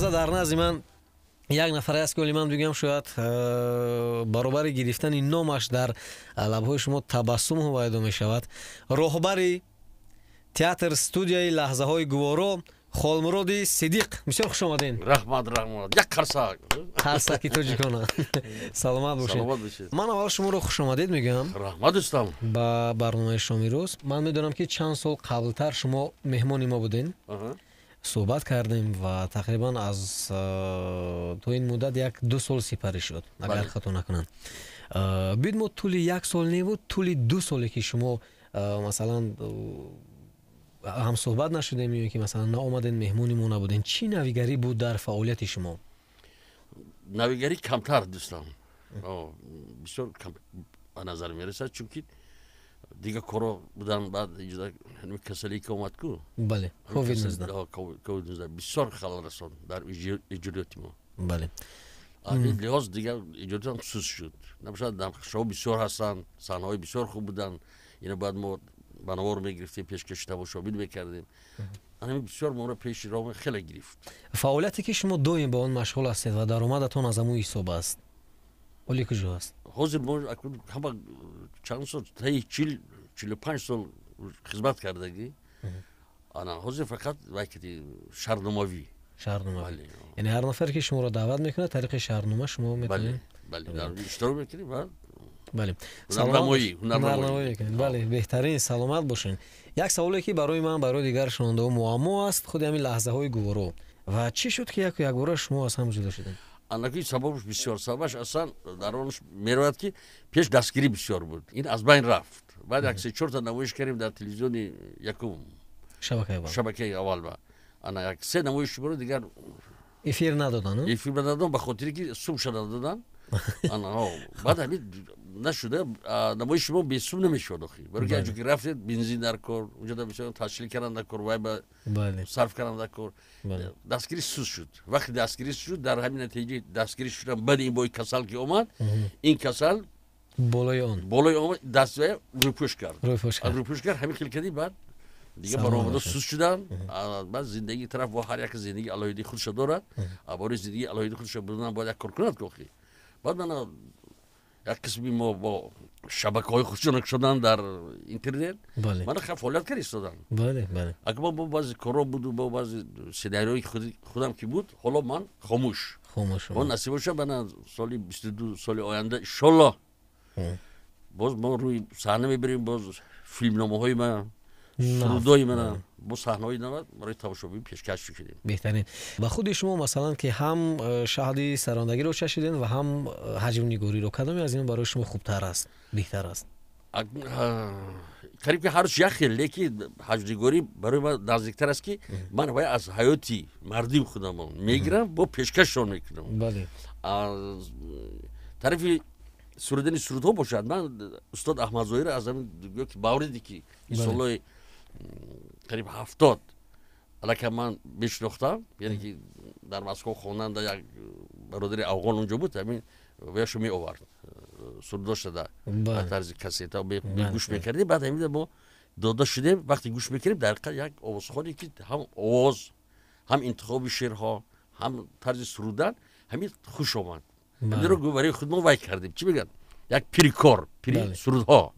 Лаҳза дар назди ман як нафаре аст, ки оли ман бигӯям, шояд баробари гирифтани номаш дар лабҳои шумо табассум ҳувайдо мешавад. Роҳбари театр студияи «Лаҳзаҳои гуворо» Холмуроди Сидиқ, бисёр хуш омадем. Раҳмат, раҳмат, як қарсак. Қарсаки тоҷикона. Саломат бошед. Ман аввал шуморо хушомадед мегӯям. Раҳмат, дӯстам. Ба барномаи «Шоми рӯз». Ман медонам, ки чанд сол қаблтар шумо меҳмони мо будем, суҳбат кардем ва тақрибан аз то ин муддат як ду сол сипарӣ шуд, агар хато накунам. Бид мо тӯли як сол неву тӯли 2 соле, ки шумо масалан ҳамсуҳбат нашудем ё ки масалан наомадем, меҳмони мо набудем, чӣ навигарӣ буд дар фаъолияти шумо? Навигарӣ камтар, дӯстам, бисёр ба назар мерасад, чунки дигар коро будан. Баъд касалие ки омад ку. Бале, ковид. Бисёр халал расон дар эҷодиёти мо. Лиҳоз дигар эҷодиётам суст шуд. Набошад, нақшаҳо бисёр ҳастанд, саҳнаҳои бисёр хуб буданд, ина бояд мо ба навор мегирифтем, пешкаши тамошобин мекардем. Ҳамин бисёр моро пеши роҳ хеле гирифт. Фаъолияте, ки шумо доим ба он машғул ҳастед ва даромадатон аз ҳамун ҳисоб аст, оли куҷо аст? Ҳозир мо ҳама чанд сол, таи 40, 45 сол хизмат кардагӣ, ана ҳозир фақат вайкати шартномавӣ. Шартномавӣ, яъне ҳар нафаре, ки шуморо даъват мекунад, тариқи шартнома шумо метавонед. Бале, иштирок мекунем ва Бале, бале, беҳтарин, саломат бошед. Як саволе, ки барои ман, барои дигар шунавандаҳо муаммо аст, худи ҳамин «Лаҳзаҳои гуворо» ва чӣ шуд, ки яку якбора шумо аз ҳам ҷудо шудед? Анаки сабабш бисёр. Сабабаш аслан дар он меравад, ки пеш дастгирӣ бисёр буд, ин аз байн рафт. Баъд як се чорта намоиш кардем дар телевизиони якум, шабакаи аввал, ба ана як се намоиш буро дигар Эфир надодан. Эфир надодан, ба хотире ки сумша надодан. Баъд ҳамин нашуда, намоиши шумо бесум намешуд охи, барои ки ҷо ки рафтед, бензин дар кор, унҷо бисёр ташкил кардан дар кор, вай ба сарф кардан дар кор. Дастгирӣ суст шуд. Вақте дастгирӣ шуд, дар ҳамин натиҷаи дастгирӣ шудан, баъди ин бои касал ки омад, ин касал болои он. Болои омад, даст рӯпӯш кард, рӯпӯш кард. Ҳамин хел кардӣ, баъд дига баромада суст шудан. Баъд зиндагии тараф бо ҳар як зиндагии алоҳидаи худша дорад, барои зиндагии алоҳидаи худша будан бояд як кор кунад охи. Баъд мана як қисми мо бо шабакаҳои худшона шудан дар интернет, мана фаъолият кар истодан. Агар мо бо баъзе корҳо буду, бо баъзе сценариҳои худам ки буд, ҳоло ман хомӯш. Мо насиб боша, мана соли 22, соли оянда, иншолло, боз мо рӯи саҳна мебарем, боз филмномаҳои ман, сурудҳои мана бо саҳнаҳои нав барои тамошобин пешкаш мекунем. Беҳтарин. Ба худи шумо, масалан, ки ҳам шаҳди сарондагиро чашидем ва ҳам ҳаҷвнигориро, кадоме аз ин барои шумо хубтар аст, беҳтар аст? Қариб ки ҳарш як хел, лекин ҳаҷвнигорӣ барои ман наздиктар аст, ки ман вай аз ҳаёти мардими худамон мегирам, бо пешкашшон мекунам. Тарафи сурудани сурудҳо бошад, ман устод Аҳмадзоҳирро аз ҳамин ки мавриде ки ин солҳои қариб 70 аллакай ман мешинохтам, яъне ки дар Москва хонанда як бародари афғон унҷо буд, ҳамин ваяшо меовард сурудошада ба тарзи кассета, гӯш мекардем. Баъд ҳамин мо дода шудем. Вақте гӯш мекардем, дар ҳақиқат як овозхоне, ки ҳам овоз, ҳам интихоби шеърҳо, ҳам тарзи сурудан ҳамин хуш омад. Ҳаминро барои худ мо вай кардем, чӣ мегӯянд, як пири кор, пири сурудҳо.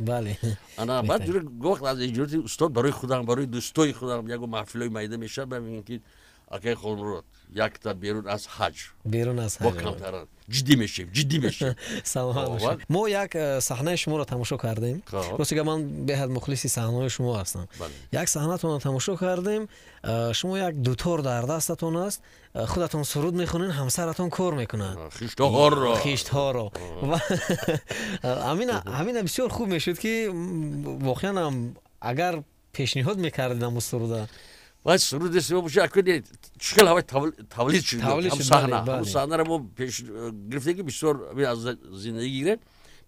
Ана баъд вақт аз эҷодиёти устод барои худам, барои дӯстои худам ягон маҳфилҳои майда мешавад, мебинем, ки акай Холмурод, якта берун аз ҳаҷ. Берун аз ҳаҷ. Бо камтар ҷиддӣ мешем, ҷиддӣ мешем. Саломат бошед. Мо як саҳнаи шуморо тамошо кардем. Рости гап, ман беҳад мухлиси саҳнаҳои шумо ҳастам. Як саҳнатонро тамошо кардем, шумо як дутор дар дастатон аст, худатон суруд мехонед, ҳамсаратон кор мекунад. Хиштҳоро. Хиштҳоро. Ҳамина бисёр хуб мешуд, ки воқеан ҳам агар пешниҳод мекардед ҳамун суруда. Вай суруди боша, акуни чӣ хел ҳавай тавлид шуд, ҳам саҳна, ҳам саҳнаро мо пеш гирифтем, ки бисёр аз зиндагӣ гирем.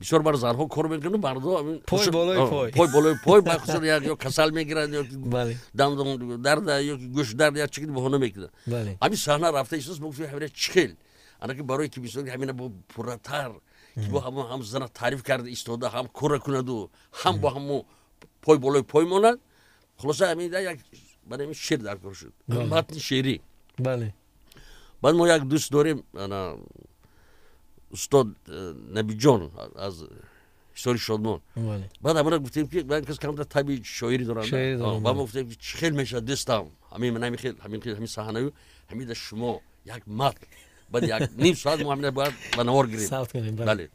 Бисёр бар занҳо кор мекунанд, мардо пой болои пой. Пой болои пой, бахусус ё касал мегиранд, ё дандон дарда, ё гӯш дард, як чизи баҳона мекунанд. Ҳамин саҳна рафта истос, мо гуфтем, ҳамина чӣ хел, ана ки барои ки бисёр ҳамина бо пурратар, ки бо ҳамон ҳам зана таъриф карда истода, ҳам кора кунаду, ҳам бо ҳамо пой болои пой монад. Хулоса, ҳамин як барои ҳамин шеър дар кор шуд, матни шеърӣ. Баъд мо як дӯст дорем, устод Набиҷон аз Ҳисори Шодмон. Баъд ҳамона гуфтем, ки кас камтар таби шоирӣ доранд. Баъд мо гуфтем, ки чӣ хел мешавад, дӯстам, ҳамин ҳамин хел, ҳамин хел, ҳамин саҳнаю ҳамида шумо як матн, баъд як ним соат мо ҳамина бояд ба навор гирем. Бале,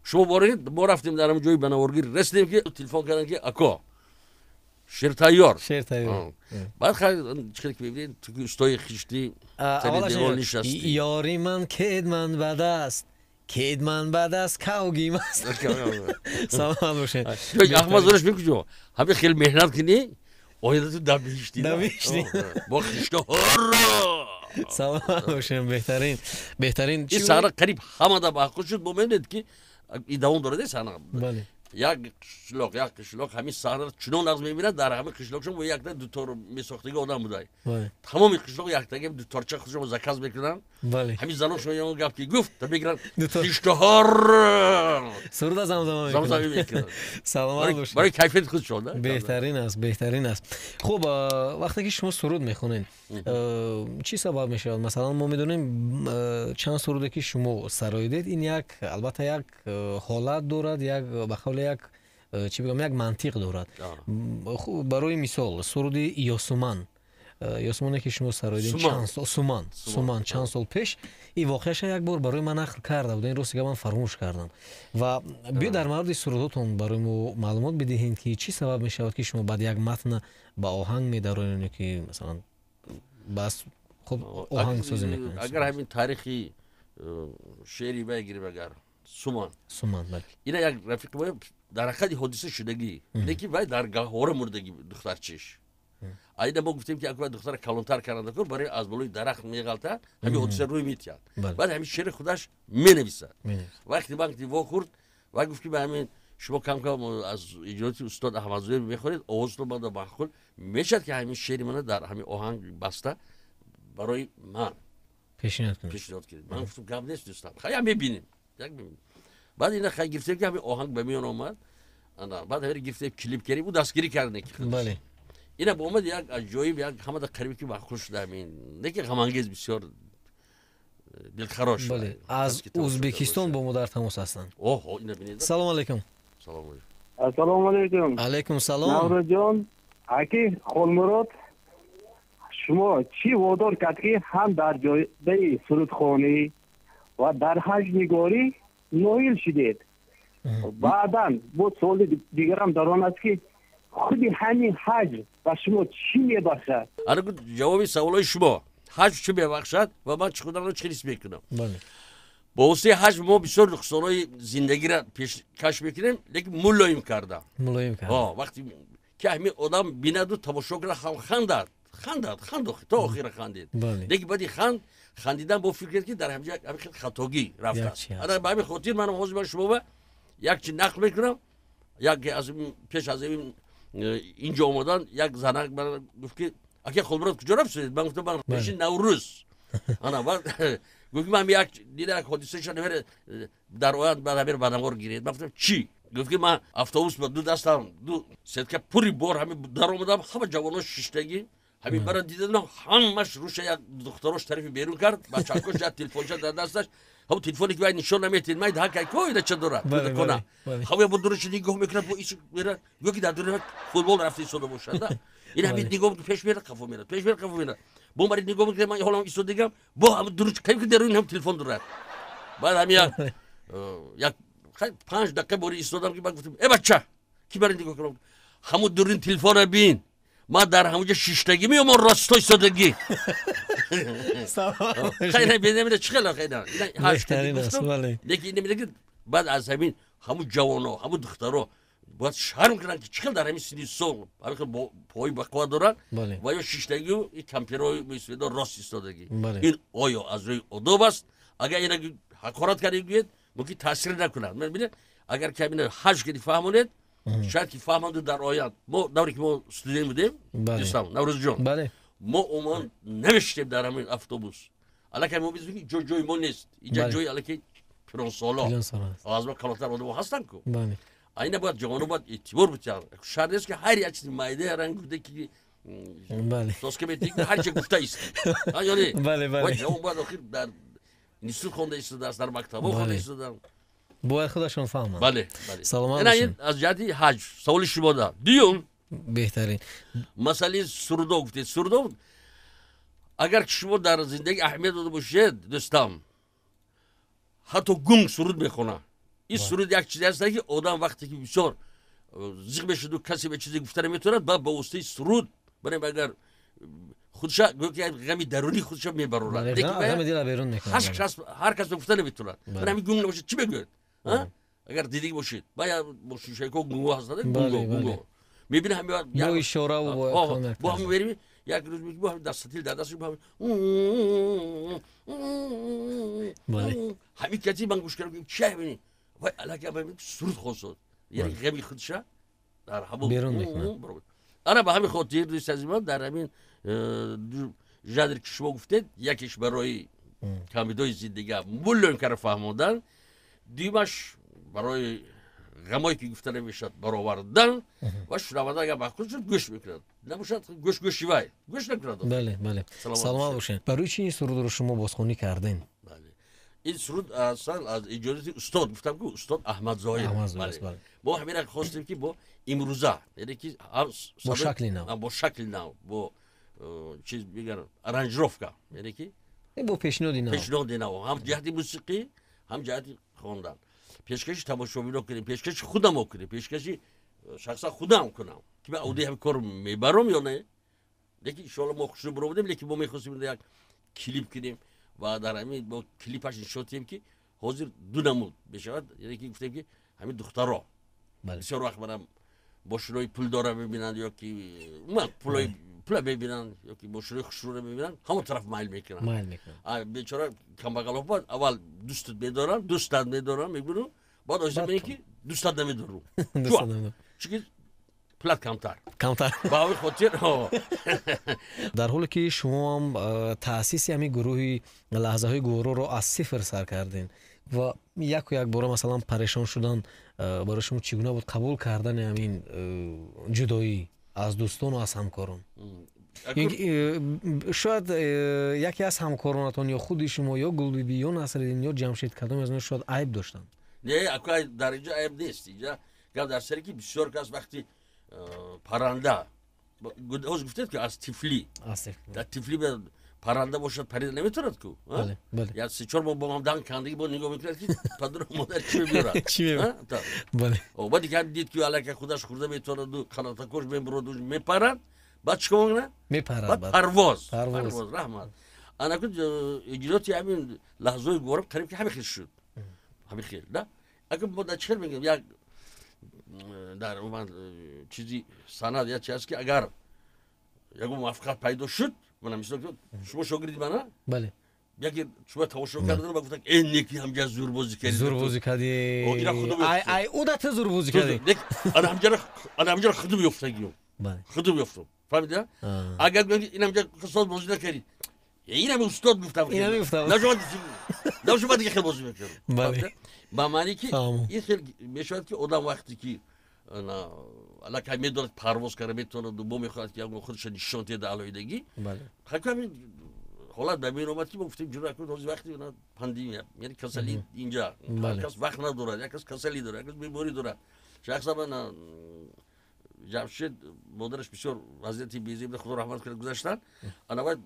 шумо боред. Мо рафтем, дар ҳамин ҷои ба наворгир расидем, ки телефон карданд, ки ако, шер тайёр. Шер тайёр. Баъд чӣ хел ки мебинед, ту ки устои хиштӣ, сари девор нишастӣ. Ёри ман кедман ба даст, кедман ба даст, кавгим аст. Саломат бошед. Аҳмад Зориш мекуҷо ҳамин хел меҳнат кунӣ, оиндату дар биҳиштӣ. Дар биҳиштӣ. Бо хишто. Саломат бошем, беҳтарин, беҳтарин. Ин саҳна қариб ҳамада маъқул шуд. Мо медонед, ки ин давом дорад саҳна. Як қишлоқ, як қишлоқ ҳамин саҳнаро чунон нағз мебинад, дар ҳамин қишлоқшон бо якта дутор месохтаги одам будай. Тамоми қишлоқ яктаги дуторча худшон заказ мекунанд. Ҳамин заношон ягон гап ки гуфт, та мегиранд, хиштоҳор суруда замзама замзама мекунанд. Саломат бошед. Барои кайфияти худшон. Беҳтарин аст, беҳтарин аст. Хуб, вақте ки шумо суруд мехонед, чӣ сабаб мешавад? Масалан, мо медонем, чанд суруде ки шумо сароидед, ин як, албатта, як ҳолат дорад, як, ба қавле, як чӣ бигӯям, як мантиқ дорад. Барои мисол, суруди Ёсуман, Ёсумане ки шумо сароидед чанд сол, Суман, Суман, чанд сол пеш, ин воқеаша як бор барои ман нақл карда буд, ин рости гап, ман фаромӯш кардам. Ва биё, дар мавриди сурудҳотон барои мо маълумот бидиҳед, ки чӣ сабаб мешавад, ки шумо баъд як матна ба оҳанг медароед, ки масалан бас хуб оҳангсозӣ мекунед? Агар ҳамин таърихи шеъри вай гирем, агар Суман. Суман, бале. Ина як рафиқи мо дар ҳақиқати ҳодиса шудагӣ, лекин вай дар гаҳвора мурдагӣ духтарчиш. Айда мо гуфтем, ки аква духтара калонтар каранда кор, барои аз болои дарахт меғалта, ҳамин ҳодиса рӯй метиҳад. Баъд ҳамин шеъри худаш менависад. Вақти вақти вохӯрд, вай гуфт, ки ба ҳамин шумо кам кам аз иҷроти устод Аҳмадзоир мехонед, овозтон манда маъқул мешавад, ки ҳамин шеъри мана дар ҳамин оҳанг баста барои ман пешниҳод кунед. Пешниҳод кунед. Ман гуфтам, гап нест, дӯстам, хай, мебинем. Баъд ина хай гирифтем, ки ҳамин оҳанг ба миён омад. Баъд ҳамин гирифтем, клип кардем, ӯ дастгирӣ кардем. Ина ба омад як аҷоиб, як ҳамада қарибе ки маъқул шуда, ҳамин лекин ғамангез, бисёр дилхарош. Бале, аз Ӯзбекистон бо мо дар тамос ҳастанд. Оҳ, ина бинед. Салому алайкум. Салому алайкум. Ассалому алайкум. Алайкум салом. Наврӯзҷон, аки Холмурод, шумо чӣ водор кард, ки ҳам дар ҷодаи сурудхонӣ ва дар ҳаҷнигорӣ ноил шудед? Баъдан бо суоли дигарам дар он аст, ки худи ҳамин ҳаҷ ба шумо чӣ мебахшад? Ана ҷавоби саволҳои шумо: ҳаҷ чӣ мебахшад ва ман чӣ худамро чӣ ҳис мекунам. Бо воситаи ҳаҷ мо бисёр нуқсонҳои зиндагиро пешкаш мекунем, лекин мулоим карда. Мулоим карда. Вақте ки ҳамин одам бинаду тамошо кунад, ҳам хандад, хандад, ханд, то охира хандид, лекин баъди ханд хандидан бо фикр, ки дар ҳамҷа ҳамин хел хатогӣ рафтааст. Ана ба ҳамин хотир манам ҳозир ман шумо як чи нақл мекунам. Як аз пеш аз ин инҷо омадан як занак гуфт, ки ака Холмурод, куҷо рафтед? Ман гуфтам, ман пеши Наврӯз. Ана баъд гуфт, ки ман як дида, як ҳодисаша намере, дар оянд баъд ҳамер ба навор гиред. Ман гуфтам, чӣ? Гуфт, ки ман автобус ба ду дастам ду сетка пури бор ҳамин даромадам, ҳама ҷавоно шиштагӣ, ҳамин бара дидам, ҳамаш руша як духтарош тарафи берун кард, бачакош як телефонча дар дасташ, ҳамн телефоне ки вай нишон наметиҳед, май ҳакай ко ина ча дорад, кона ҳам бо дураши нигоҳ мекунад, бо ис мера, гӯё ки дар дури футбол рафта истода бошад. Ин ҳамин нигоҳ, пеш мера, қафо мера, пеш мера, қафо мера, бо мари нигоҳ мекунад, ман ҳолам истодагам, бо ҳам дуруш кайф ки дар ин ҳам телефон дорад. Баъд ҳамин як 5 дақиқа бори истодам, ки баъд гуфтам: «Э бача, ки мари нигоҳ кунам, ҳамун дурин телефона бин, ман дар ҳамунҷа шиштагӣ меёмон, росто истодагӣ». Чӣ хела, лекин ин баъд аз ҳамин ҳамун ҷавоно, ҳамун духтаро бояд шарм кунанд, ки чӣ хел дар ҳамин синни сол ҳамин хел пои бақувват доранд ва ё шиштагию и кампирҳои мӯйсафедо рост истодагӣ. Ин оё аз рӯи одоб аст? Агар ина ҳақорат кардед, гӯед, мумкин таъсир накунад. Бинед, агар ки ҳамина ҳаҷ кардӣ, фаҳмонед, шояд ки фаҳманду дар оянд. Мо давре ки мо студент будем, дӯстам Наврӯзҷон, мо умуман намешитем дар ҳамин автобус. Аллакай мо бидонем, ки ҷо ҷои мо нест, инҷа ҷои аллакай пиронсоло, аз мо калонтар одамо ҳастанд ку. Айна бояд ҷавоно бояд эътибор битиҳанд. Шарт нест, ки ҳар як чизи майдаи ранг гуфта, ки Соска метиҳӣ, ҳарчи гуфта истӣ. Ёне ҷавон бояд охир дар институт хонда истодааст, дар мактабҳо хонда истодаанд. Бояд худашон фаҳманд. Бале, бале. Саломат бошед. Аз ҷиҳати ҳаҷв саволи шумо да. Дуюм, беҳтарин масъалаи сурудо гуфтед. Сурудо агар ки шумо дар зиндагӣ аҳамият дода бошед, дӯстам, ҳатто гунг суруд мехонад. Ин суруд як чизе аст, ки одам вақте ки бисёр зиқ мешуду, касе ба чизе гуфта наметавонад, баъд ба воситаи суруд барем, агар худша гӯё ки ғами дарунии худша мебарорад. Ҳар кас гуфта наметавонад. Ман ҳамин гунг набошад, чӣ мегӯяд? Агар дидагӣ бошед, ба бошушайко гунго ҳастанд, гунго гунго мебини, ҳами бо ишораву бо ҳами мерими, як рӯз бо ҳами дастатил дар дасташ, бо ҳами кати ман гӯш кардам, чи ҳамини вай аллакай суруд хостод, яъне ғами худша дар ҳамо берун мекунад. Ана ба ҳамин хотир, дӯсти азизи ман, дар ҳамин жанре ки шумо гуфтед, якеш барои камидои зиндагӣ муллоим кара фаҳмондан, дуюмаш барои ғамое ки гуфта намешавад баровардан, ва шунаванда агар маъқул шуд, гӯш мекунад, набошад, гӯш гӯши вай гӯш накунад. Бале, бале, саломат бошед. Барои чи ин сурудро шумо бозхонӣ кардем? Ин суруд аслан аз иҷозати устод, гуфтам ки устод Аҳмадзоҳир, мо ҳамина хостем, ки бо имрӯза, яъне ки бо шакли нав, бо шакли нав, бо чиз мегӯянд, аранжировка, яъне ки бо пешниҳоди нав, пешниҳоди нав, ҳам ҷиҳати мусиқӣ, ҳам ҷиҳати хондан, пешкаши тамошобино кунем, пешкаши худамо кунем, пешкаши шахсан худам кунам, ки ман уҳдаи ҳамин кор мебарам ё не. Лекин иншоалло мо хушрӯ баромадем, лекин мо мехостем як клип кунем ва дар ҳамин бо клипаш нишон диҳем, ки ҳозир ду намуд мешавад. Яъне ки гуфтем, ки ҳамин духтаро бисёр вақт манам мошинои пулдора мебинанд ё ки умуман пулои пула мебинанд ё ки мошинои хушрӯра мебинанд, ҳамон тараф майл мекунанд. Бечора камбағалҳо бояд аввал дӯстат медорам, дӯстат медорам мегӯну, баъд оҳиста мебинӣ, ки дӯстат намедору, чунки пулат камтар. Камтар. Ба ҳамин хотир. Дар ҳоле ки шумоам таъсиси ҳамин гурӯҳи Лаҳзаҳои гувороро аз сифр сар кардем ва яку якбора масалан парешон шудан, барои шумо чӣ гуна буд қабул кардани ҳамин ҷудоӣ аз дӯстону аз ҳамкорон? Шояд яке аз ҳамкоронатон, ё худи шумо, ё Гулбибӣ, ё Насриддин, ё Ҷамшед, кадоме аз онҳо шояд айб доштанд? Не, дар инҷо айб нест. Инҷа гап дар саре, ки бисёр кас вақти парранда, ҳозир гуфтед, ки аз тифлӣ, дар тифлӣ парранда бошад, парида наметавонад ку. Як 3-4 моҳ бо ҳам дан кандагӣ бо нигоҳ мекунад, ки падару модар чӣ мебиёрад. Баъд ки дид, ки аллакай худаш хӯрда метавонаду қанотакош мебуроду мепарад, баъд чӣ кор мекунад? Мепарад. Парвоз, парвоз, раҳмат. Анаку иҷроти ҳамин Лаҳзаҳои гувора қариб ки ҳамин хел шуд, ҳамин хел да. Агар мо дар чӣ хел мегӯем, як дар умуман чизи санъат як чи аст, ки агар ягон муваффақият пайдо шуд, мана мисол, шумо шогирди мана. Бале. Яке шумо тамошо кардан ва гуфтан: «Э, неки ҳамҷа зур бозӣ кардӣ». Зур бозӣ кардӣ. Ай уда ту зур бозӣ кардӣ. Ана ҳамҷаро худум ёфтагиём, худум ёфтам, фаҳмида? Агар ин ҳамҷа соз бозӣ накардӣ, инами устод гуфтам, на шумо дига хел бозӣ мекардам. Ба маъне ки ин хел мешавад, ки одам вақте ки аллакай медонад, парвоз карда метавонаду бо мехоҳад, ки ягон худашо нишон диҳад, алоҳидагӣ ҳамин ҳолат ба миён омад, ки мо гуфтем: «Ҷура, ҳозир вақти пандемия, яъне касалӣ, инҷа ҳар кас вақт надорад, як кас касалӣ дорад, як кас беморӣ дорад». Шахсан ман, Ҷамшед, модараш бисёр вазъияти безеб, Худо раҳмат кунад, гузаштанд. Ана баъд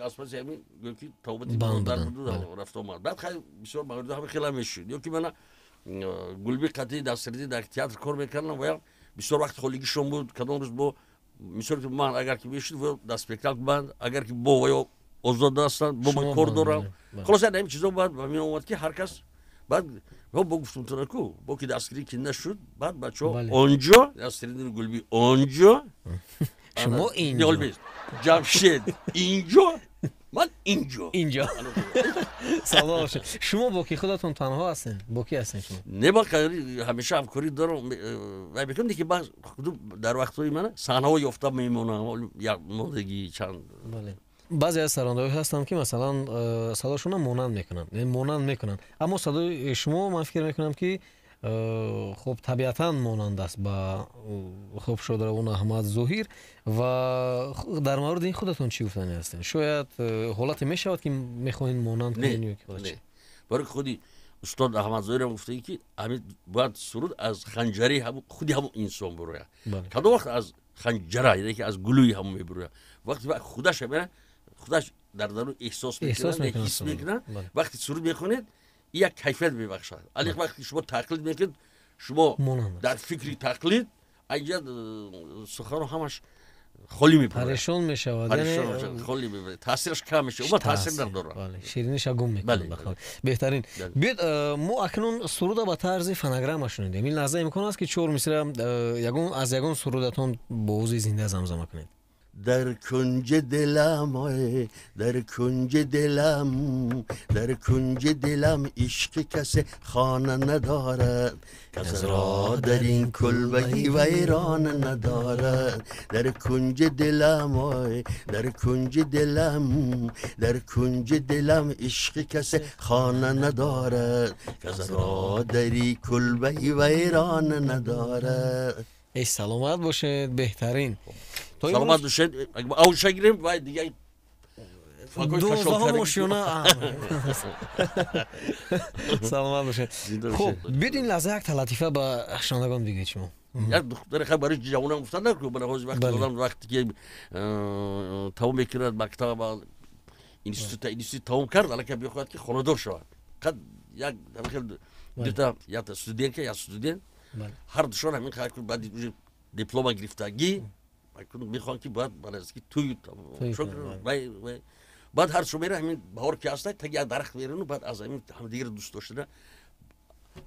аз паси ҳамин гӯё ки тавбати модар буду рафта омад. Баъд хай бисёр мавридо ҳама хела мешуд. Ё ки мана Гулби қатъи Насриддин дар театр кор мекардам ва бисёр вақт холигишон буд. Кадом рӯз бо мисол ман агар ки мешуд, дар спектакл банд, агар ки бо ваё озод ҳастанд, бо ман кор дорам. Хулоса, ҳамин чизо баъд ба миён омад, ки ҳар кас баъд бо гуфтум тунаку бо ки дастгирӣ ки нашуд, баъд бачаҳо онҷо, Насриддин, Гулби онҷо, шумо инҷо, Ҷамшед инҷо, ман инҷо. Инҷо. Салом бошед. Шумо бо ки худатон танҳо ҳастед? Бо ки ҳастед шумо? Не, ба ҳамеша ҳамкорӣ дорам вай мекунам, лекин ба дар вақтҳои мана саҳнаҳо ёфта мемонам, як модагӣ чанд. Баъзе аз сарондаҳое ҳастанд, ки масалан садошонро монанд мекунанд, монанд мекунанд, аммо садои шумо, ман фикр мекунам, ки Хуб, табиатан монанд аст ба хуб Шодравон Аҳмад Зоҳир. Ва дар мавриди ин худатон чӣ гуфтанӣ ҳастед? Шояд ҳолате мешавад, ки мехоҳед монанд кунед ё ки? Барои худи устод Аҳмад Зоҳирам гуфтагӣ, ки ҳамин бояд суруд аз ханҷари худи ҳамон инсон бирояд. Кадом вақт аз ханҷара, яъне ки аз гулӯи ҳамон мебирояд? Вақте худаш худаш дар дарун эҳсос мекунад, ҳис мекунад. Вақте суруд мехонед, як кайфият мебахшад. Али вақте шумо тақлид мекунед, шумо дар фикри тақлид, айҷа суханро ҳамаш холӣ мепарад, парешон мешавад, холӣ мепарад, таъсираш кам мешавад, ва таъсир надорад, шириниша гум мекунад. Беҳтарин. Биёед, мо акнун суруда ба тарзи фонограмма шунидем. Ин лаҳза имкон аст, ки чор мисра аз ягон сурудатон бо овози зинда замзама кунед? Дар кунҷи дилам, ой, дар кунҷи дилам, дар кунҷи дилам ишқи касе хона надорад, кас ро дар ин кулбаи вайрона надорад. Дар кунҷи дилам, ой, дар кунҷи дилам, дар кунҷи дилам ишқи касе хона надорад, кас ро дар ин кулбаи вайрона надорад. Эй, саломат бошед, беҳтарин. Саломат бошед. Авша гирем ва дигар дувоздаҳум ошёна. Саломат бошед. Хуб, биёед, ин лаҳза як латифа ба шунавандагон бигӯед шумо. Як духтаре хай барои ҷавонам гуфтан накун, барои ҳозир вақти одам вақте ки тамом мекунад мактаб, институт тамом кард, аллакай мехоҳад, ки хонадор шавад. Қад як дута, якта студентка, як студент, ҳар душон ҳамин баъди диплома гирифтагӣ мехоҳанд, ки бояд ки туй. Баъд ҳар шо мера, ҳамин баҳор ки ҳаста, таги як дарахт мерану баъд аз ҳамин ҳамдигарро дӯст доштана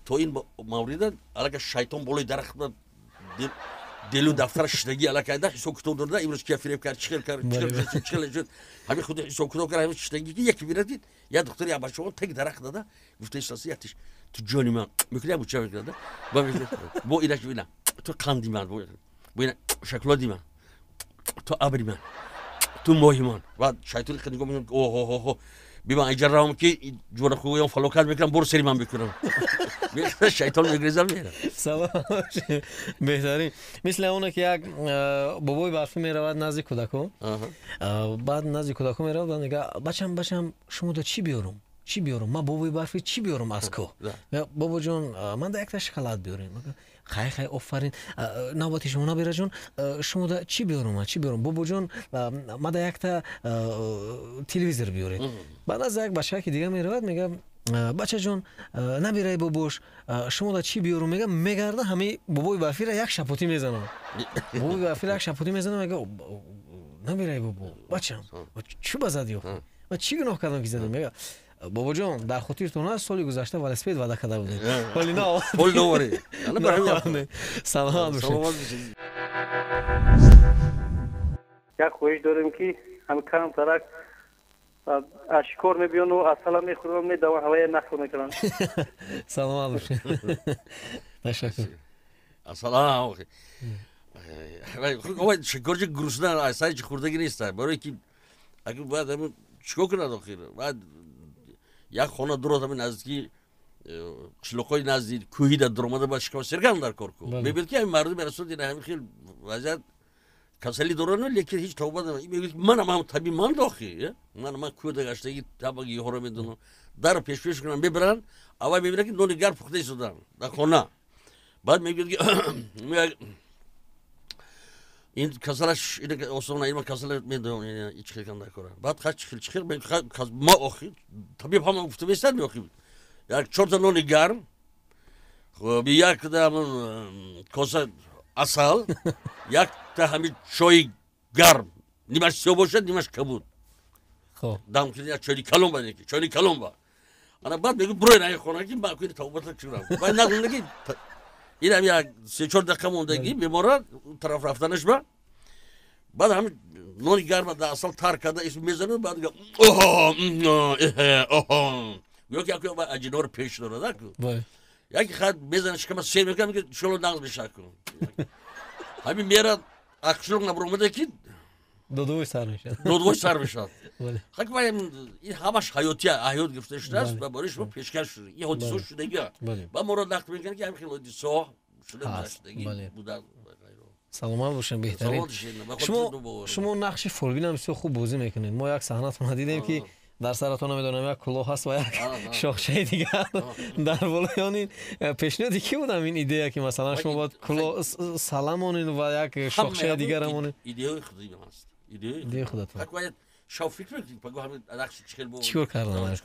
то ин маврида аллакай шайтон болои дарахт делу дафтара шиштагӣ, аллакай да ҳисоб китоб дорда, имрӯз кия фиреб кард, чӣ хел кард, чӣ хел шуд, ҳамин худи ҳисоб китоб кард. Ҳамин шиштагӣ, ки яке бинад, як духтари, як бачаҳо таги дарахт дада гуфта истаси, яктиш: «Ту ҷони ман», мекунӣ, як буча мекунад, бо инаш бина: «Ту қанди ман», бо ина: «Шоколади ман», «Ту абри ман», «Ту моҳи ман». Баъд шайтони нигоҳ мекунад: «Оҳоҳо, бибан, инҷа равам, ки ҷона хуям фалокат мекунам, боро сари ман мекунам». Шайтон мегрезам, мера. Салом, беҳтарин. Мисли оне ки як бобои барфӣ меравад назди кӯдако, баъд назди кӯдако меравад, баъд мега: «Бачам, бачам, шумо да чӣ биёрум, чӣ биёрум? Ман бобои барфӣ, чӣ биёрум аз кӯҳ?» «Бобоҷон, ман да якта шоколад биёрем». «Хай, хай, офарин. Навбати шумо, набираҷон, шумо да чӣ биёрум, чӣ биёрум?» «Бобоҷон, ман да якта телевизор биёред». Баъд аз як бачаки дига меравад, мега: «Бачаҷон, набираи бобош, шумо да чӣ биёрум?» Мега, мегарда, ҳамаи бобои барфира як шапотӣ мезанад, бобои барфира як шапотӣ мезанад. Мега: «Набираи бобо, бачам, чӯ ба задӣ? Ма чӣ гуноҳ кардам, ки задӣ?» Мега: «Бобоҷон, дар хотиртон аст, соли гузашта велосипед ваъда карда будем, вале на». Саломат бошед. Як хоҳиш дорем, ки ҳам камтарак аз шикор мебиёну асала мехӯрам, медавам, ҳавая нақл мекунам. Саломат бошед, ташаккур. Асала шикорчи гурусна сари хӯрдагӣ нест, барое ки агар бояд чикор кунад охир? Бояд як хона дурод, ҳамин наздики қишлоқҳои назди кӯҳида дуромада, бояд шикор сергам дар кор ку. Мебинад, ки ҳамин мардум мерасод, ина ҳамин хел вазъият, касалӣ дорану, лекин ҳеҷ тавба мегӯяд: «Манам ҳам табиб ман дохи, ман кӯда гаштагӣ, ҳама гиёҳҳоро медонам». Дару пешпеш кунам, мебаранд, аввал мебинад, ки нони гарм пухта истодан дар хона. Баъд мегӯяд, ки ин касалаш осона, ин касала медонам, ич хел канда кора. Баъд ха чихел чихел ма охи табиб ҳама гуфта местад, меохи як чорта нони гарм, хуб, якта коса асал, якта ҳамин чойи гарм, нимаш сиёҳ бошад, нимаш кабуд, дам кунед, як чойи калон ба, чойи калон ба. Ана баъд мегӯ: «Буроен ай хона, ки ма тавбата кунам». Баъд нақл ки инам як се-чор дақиқа мондагӣ бемора тараф рафтанаш ба, баъд ҳамин нони гарма дар асал тар карда исм мезанад, баъд гӯё ки яко аҷиноро пеш дорад, яки хат мезана, шикама сер мекунад, мега: «Иншолло, нағз мешавад». Ҳамин мера, ақшлоқ набаромада, ки Додовой сар мешавад. Додовой сар мешавад. Ин ҳамаш ҳаётия, ҳаёт гирифта шудааст ва барои шумо пешкаш шуда. Ин ҳодисаҳо шудагиа. Ба моро нақл мекунад, ки ҳамин хел ҳодисаҳо шуда гузаштагӣ буданд. Саломат бошед, беҳтарин. Шумо нақши фолбинам бисёр хуб бозӣ мекунед. Мо як саҳнатонро дидем, ки дар саратон намедонам як кулоҳ ҳаст ва як шохчаи дигар дар болои он. Ин пешниҳоди кӣ будам, ин идея, ки масалан шумо бояд кулоҳ саламонед ва як шохчаи дигар монед? Идеяи худим ҳаст. Идеяи худатон. Бояд шав фикр мекунед, паго ҳамин нақши чӣ хел чӣ кор кардан,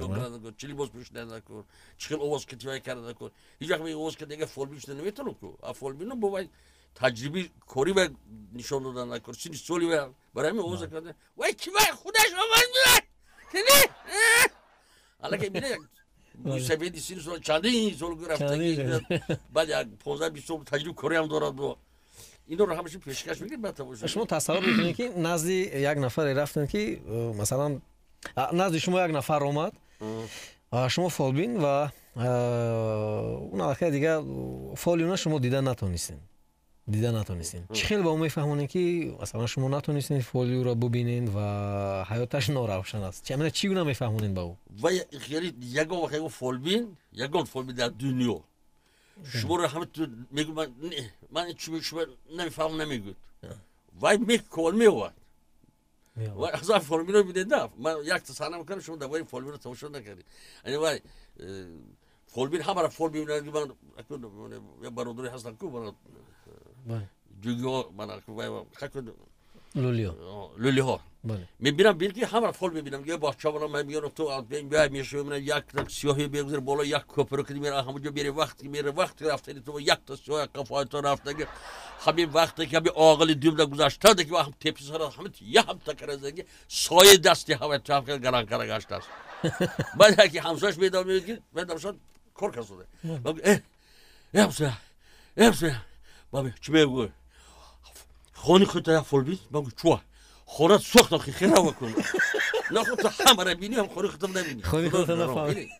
чӣ либос пӯшидан накор, чӣ хел овоз китивай кардан накор. Ҳеҷ вақт овоз ки дига фолбин шуда наметавонам ку. А фолбино бо вай таҷриби корӣ ва нишон додан накор, сини соли ва барои ҳамин овоз кардан. Вай ки вай худаш овоз меояд. Аллакай бина, як мӯйсафеди сини сол, чандин сол рафтагӣ, баъд як 15-20 сол таҷриби кориам дорад, бо инро ҳамаша пешкаш мекунед, баъд тамошо. Шумо тасаввур мекунед, ки назди як нафаре рафтанд, ки масалан назди шумо як нафар омад, шумо фолбин, ва он аллакай дига фоли уна шумо дида натонистед, дида натонистем. Чӣ хел ба ӯ мефаҳмонем, ки масалан шумо натонистед фоли ӯро бубинед ва ҳаёташ норавшан аст? Чӣ гуна мефаҳмонед ба ӯ? Ва хеле ягон вақт ягон фолбин, ягон фолбин дар дунё шуморо ҳама мегӯ ман шумо намефаҳмам намегӯд. Вай мекол меовад. Вай аза фолбино бидед, на ман якта саҳна мекунам, шумо дар бораи фолбино тамошо накардед. Яъне вай фолбин ҳамаро фол мебинад. Ман бародаре ҳастам ку, ҷугиҳо, лулиҳо, лулиҳо мебинам, бин ки ҳамаро фол мебинам. Ё бача ман меёрам, ту мешавам, як сиёҳи бегузар боло як кӯпра ки мера, ҳамонҷо мере, вақт мере, вақт рафтани ту якта сиёҳ қафои ту рафтаги, ҳамин вақте ки ҳамин оғили дюмда гузаштаде ки ҳам теписара ҳамин яҳам такаразаги соя дасти ҳавай ту ҳам галанкара гаштааст. Баъд яки ҳамсояш медам, мегӯяд ки медам кор касода. Э ҳамсоя, э ҳамсоя, баби чӣ мегӯй? Хони худта як фолбин. Ман чуа хона сӯхта, хира вакун, нахудта ҳамара бинӣ, ҳам хони худам набинӣ. Хони худта нафаҳмӣ.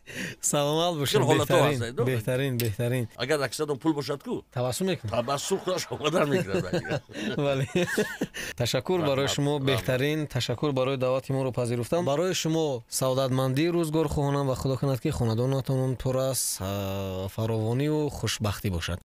Саломат бошед, беҳтарин, беҳтарин, беҳтарин. Агар аксадон пул бошад ку, табассум мекунад, табассум худаш омадан мекунад. Бале, ташаккур барои шумо, беҳтарин. Ташаккур барои даъвати моро пазируфтан. Барои шумо саодатмандии рӯзгор хоҳонам ва худо кунад, ки хонадонатон пур аз фаровониву хушбахтӣ бошад.